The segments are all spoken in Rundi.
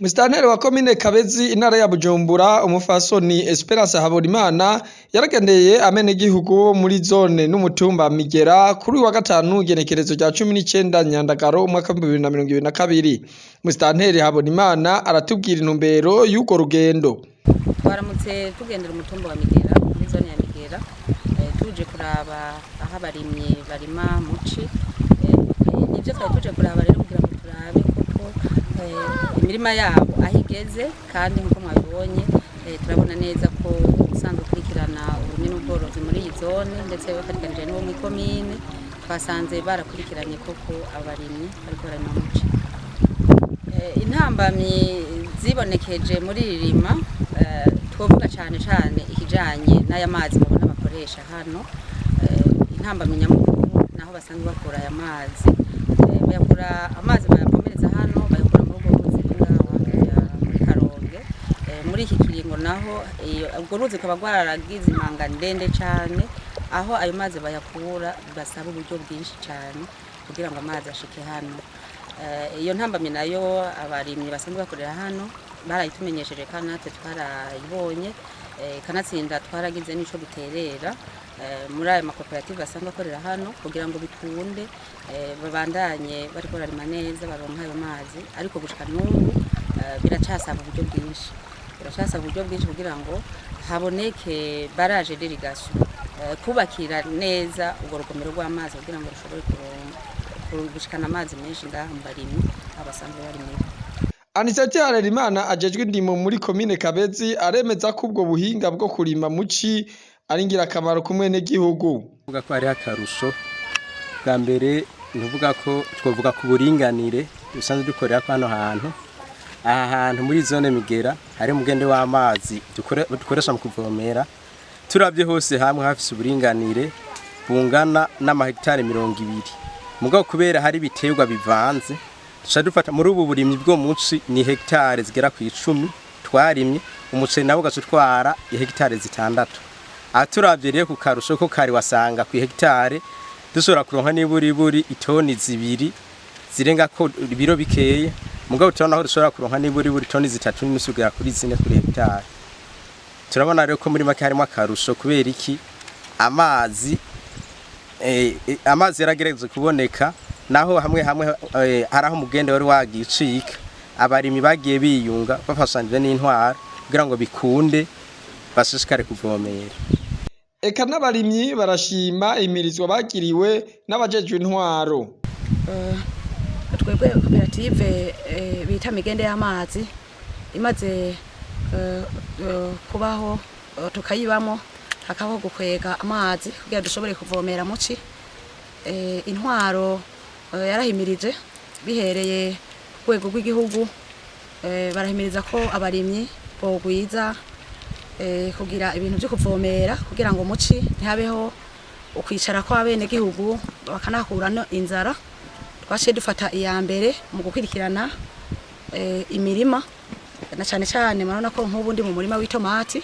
Musitanteri wa komine Kabezi, intara ya Bujumbura, umufasoni Esperance Habonimana, yaragendeye abenegihugu bo muri zone n'umutumba Migera kuri uyu wa gatanu, igenekerezo rya 19 Nyandagaro, umwaka w'2022. Musitanteri Habonimana aratubwira intumbero y'urwo rugendo. Twaramutse tugendera umutumba wa Migera muri zone ya Migera, tuje kuraba aho abarimyi barima muci. Nivyo twari tuje kuraba rero, kugira ngo turabe koko imirima yabo aho igeze. Kandi nkuko mwabibonye, turabona neza ko usanzwe ukurikirana uburimyi n'ubworozi muri iyi zone, ndetse bafatikanije n'uwo mw'ikomine, twasanze barakurikiranye koko abarimyi bariko bararima muci. Intambamyi zibonekeje muri iri rima, twovuga cane cane ikijanye n'aya mazi mubona bakoresha hano. Intambamyi nyamukuru naho basanzwe bakura aya mazi. Bayakura, amazi bayavomereza hano bayakura muri urwo ruzi ruri ngaho hakurya muri Karonge. Muri iki kiringo naho urwo ruzi rukaba rwaragize imanga ndende cane, aho ayo mazi bayakura basaba uburyo bwinshi cane kugira ngo amazi ashike hano. Iyo ntambamyi nayo abarimyi basanzwe bakorera hano barayitumenyesheje, kandi natwe twarayibonye. Kanatsinda twaragize n'ico duterera muri ayo makoperative asanzwe akorera hano, kugira ngo bikunde babandanye bariko bararima neza, baronka ayo mazi. Ariko gushika n'ubu biracasaba uburyo bwinshi, biracasaba uburyo bwinshi kugira ngo haboneke barrage d'irrigation, kubakira neza urwo rugomero rw'amazi, kugira ngo rushobore gushikana amazi menshi ngaha mu barimyi abasanzwe barimira. Aniseti Harerimana ajejwe indimo muri komine Kabezi aremeza ko ubwo buhinga bwo kurima muci ari ingirakamaro ku mwenegihugu. Kuvuga ko hariho akarusho, bwa mbere nuvuga ko twovuga ku buringanire dusanzwe dukorera ko hano hantu. Aha hantu muri zone Migera hari umugende w'amazi dukoresha mu kuvomera. Turavye hose hamwe hafise uburinganire bungana n'amahegitari 20. Mugabo kubera hari ibiterwa bivanze, duca dufata muri ubu burimyi bwo munsi ni hegitari zigera ku 10 twarimye umuceri, nawo ugaca utwara ihegitari 6. Aha turavye rero ku karusho ko kari, wasanga ku hegitari dushobora kuronka niburiburi itoni 2 zirenga ko ibiro bikeya. Mugabo turabona aho dushobora kuronka niburiburi itoni 3.5 kugera kuri 4 kuri hegitari. Turabona rero ko muri make harimo akarusho. Kubera iki? Amazi amazi yaragerageza kuboneka, naho hamwe hamwe hari aho umugende wari wagiye ucika. Abarimyi bagiye biyunga bafashanije n'intwaro kugira ngo bikunde bashishikare kuvomera. Eka n'abarimyi barashima imirizwa bagiriwe n'abajejwe intwaro. Twebwe koperative bita Migende y'amazi imaze kubaho, tukayibamo, hakabaho gukwega amazi kugira dushobore kuvomera muci. Intwaro yarahimirije bihereye ku rwego rw'igihugu, barahimiriza ko abarimyi bogwiza kugira ibintu byo kuvomera, kugira ngo muci ntihabeho ukwicara kw'abenegihugu, bakanahura no inzara. Twaciye dufata iya mbere mu gukurikirana imirima, na cane cane murabona ko nk'ubu ndi mu murima w'itomati.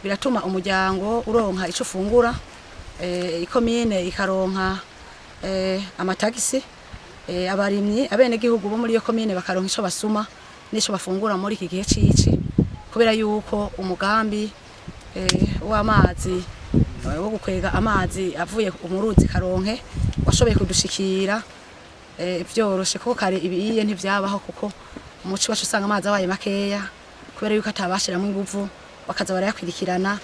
Biratuma umuryango uronka ico ufungura, ikomine ikaronka amatagisi, abarimyi, abenegihugu bo muri iyo komine bakaronka ico basuma n'ico bafungura muri iki gihe cici, kubera yuko umugambi w'amazi, wo gukwega amazi avuye mu ruzi Karonke washoboye kudushikira vyoroshe, kuko kare ibiye ntivyabaho, kuko umuci wacu usanga amazi abaye makeya kubera yuko atabashiramwo inguvu bakaza barayakwirikirana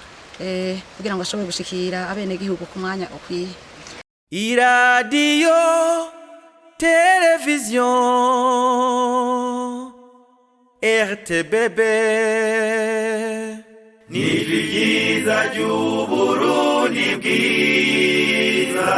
kugira ngo ashobore gushikira abenegihugu ku mwanya ukwiye. Iradiyo, televiziyo RTBB, nijwi ryiza ry'Uburundi bwiza.